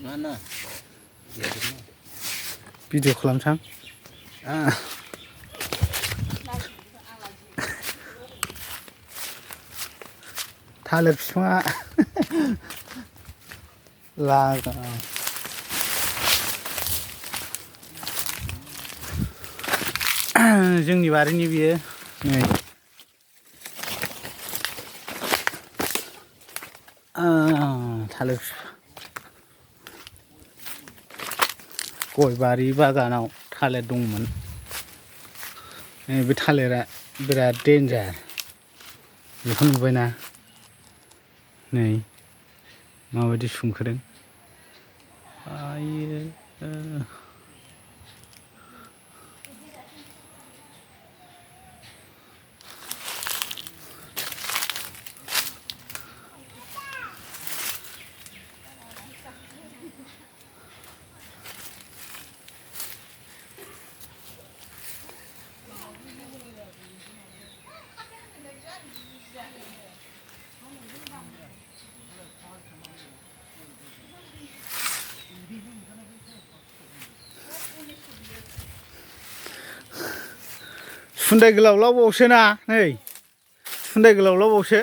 mana video खालामसां थालिर बिफाङा लागा जोंनि बारिनि बियो नै थालिर गय बारि बागानाव थालिर दंमोन बे थालिरा बिराद डेन्जार बेखौ नुबायना नै माबायदि सुंखोदों आयो सुन्दाय गोलावलावबावसो ना नै सुन्दाय गोलावलावबावसो